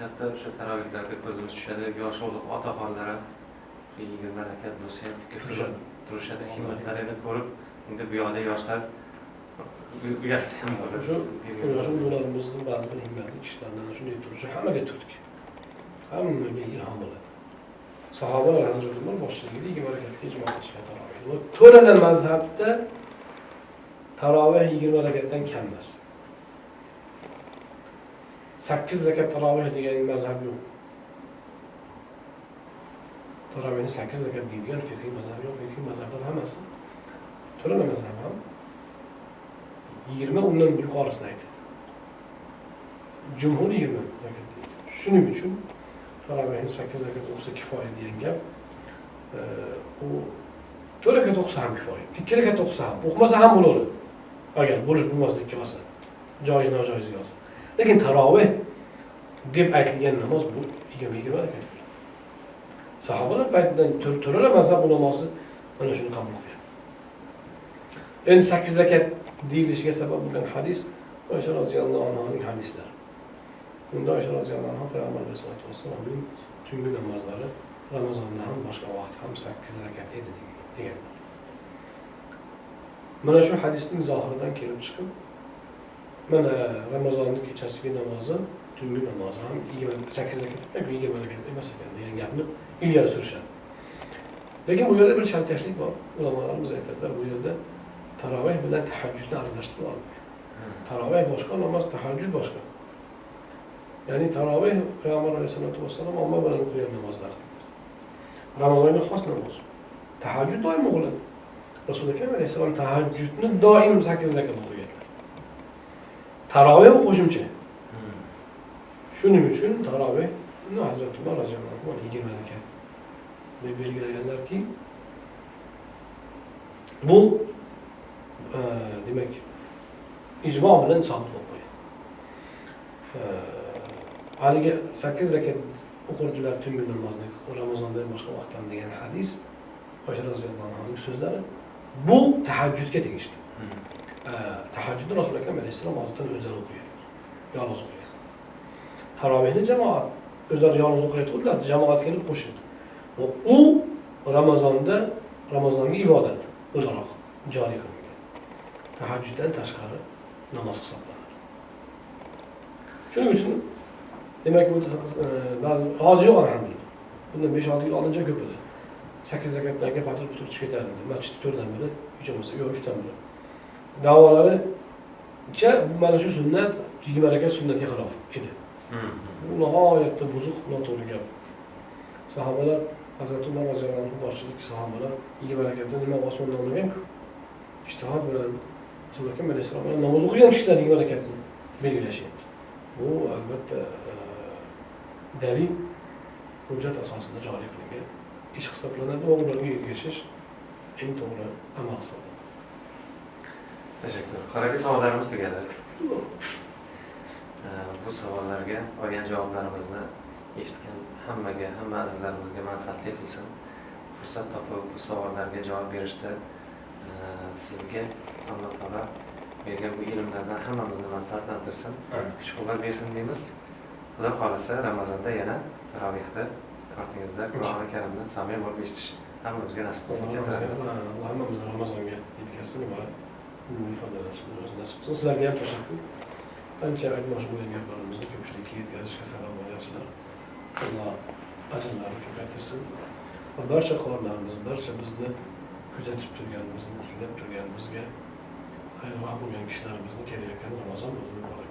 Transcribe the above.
Haqiqatda o'sha tarovihlarda ko'zimiz tushadi, yosh ulug' otaxonlar ham 20 rakat bo'lsa ham tikka turishadi, himmatlarini ko'rib, endi bu yoqda yoshlar uyatsa ham bo'ladi. Shu yosh ulug'larimizni ba'zi bir himmatli kishilardan shunday turishi hammaga turtki, hammaga ilhom bo'ladi. Sahobalar Hazrati Umar boshchiligida 20 rakatga ijmo qilishgan tarovih. Va to'rala mazhabda tarovih 20 rakatdan kam emas. 8 rakat tarovih degan mazhab yo'q. Tarovihni 8 rakat deydigan fiqhiy mazhab yo'q. Fiqhiy mazhablar hammasi to'rala mazhab ham 20 undan yuqorisini aytadi. Jumhur 20 rakat deydi. Shuning uchun tarovihni 8 rakat o'qisa kifoya degan gap, u 4 rakat o'qisa ham kifoya, 2 rakat o'qisa ham, o'qimasa ham bo'ladi. Agar bo'lish bo'lmaslikka olsa, joiz nojoizga olsa. Lekin tarovih deb aytilgan namoz bu 20 rakat bo'ladi. Sahobalar paytidan to'rala mazhab ulamosi mana shuni qabul qilgan. Endi 8 rakat deyilishiga sabab bo'lgan hadis Oysha roziyallohu anhoning hadislari. Bunda Oysha roziyallohu anho Payg'ambar alayhisalotu vassalomning tungi namozlari Ramazonda ham boshqa vaqt ham 8 rakat edi deganlar. Mana shu hadisning zohiridan kelib chiqib, mana Ramazonning kechasigi namozi, tungi namozi ham 28 rakat yoki 20 rakat emas ekan degan gapni ilgari surishadi. Lekin bu yerda bir chalkashlik bor. Ulamolarimiz aytadilar, bu yerda taroveh bilan tahajjudni aralashtirib olmaydi. Taroveh boshqa namoz, tahajjud boshqa. Ya'ni taroveh Payg'ambar alayhisalotu vassalom omma bilan o'qigan namozlar. Ramazonga xos namoz. Tahajjud doim o'qiladi. Rasuli Akram alayhissalom tahajjudni doim 8 rakat o'qiganlar. Taroveh qo'shimcha. Shuning uchun tarovehni Hazrati Umar roziyallohu anhu 20 rakat deb belgilaganlarki, bu demak ijmo bilan sobit bo'lib qo'ygan. Haligi 8 rakat o'qirdilar tungi namozni Ramazonda boshqa vaqtda degan hadis Oysha roziyallohu anhoning so'zlari bu tahajjudga tegishli. Tahajjudni Rasuli Akram alayhissalom odatdan o'zlari o'qiganlar. Yolg'iz o'qigan. Tarovehni jamoat o'zlari yolg'iz o'qiyotganlar, jamoat kelib qo'shildi. Va u Ramazonda Ramazonga ibodat o'laroq joriy qilingan. Tahajjuddan tashqari namoz hisoblanadi. Shuning uchun demak bu ba'zi hozir yo'q alhamdulillah. Bundan 5-6 yil oldincha ko'p edi. 8 rakatdan keyin patir putur tushib ketardi. Masjid 4dan biri, hech bo'lmasa yo'q 3dan biri. Davolaricha mana shu sunnat 20 rakat sunnatga xilof edi. Bu nihoyatda buzuq, noto'g'ri gap. Sahobalar Hazrati Umar roziyallohu anhu boshchilik sahobalar 20 rakatda nima osmondan olmagan-ku. Ijtihod bilan Rasuli Akram alayhissalom bilan namoz o'qigan kishilar 20 rakatni belgilashyapti. Bu albatta dalil hujjat asosida joriy qilingan ish hisoblanadi va ularga ergashish eng to'g'ri amal hisoblanadi. Tashakkur. Qaragi savollarimiz tugadi. Bu savollarga olgan javoblarimizni eshitgan hammaga, hamma azizlarimizga manfaatli qilsin. Fursat topib bu savollarga javob berishda sizga Alloh taolo bergan bu ilmlardan hammamizni manfaatlantirsin, kuch-quvvat bersin deymiz. Xudo xohlasa Ramazonda yana tarovihda ortingizda Qur'oni Karimni samiy bo'lib eshitish hammamizga nasib qilsin. Alloh hammamizni Ramazonga yetkazsin va undan foydalanishni o'zi nasib qilsin. Sizlarga ham tashakkur. Ancha aytmoqchi bo'lgan gaplarimizni ko'pchilikka yetkazishga sabab bo'lyapsizlar. Alloh ajrlarini ko'paytirsin. Va barcha qorilarimiz, barcha bizni kuzatib turgan, bizni tinglab turgan, bizga xayrixoh bo'lgan kishilarimizni kelayotgan Ramazon muborak.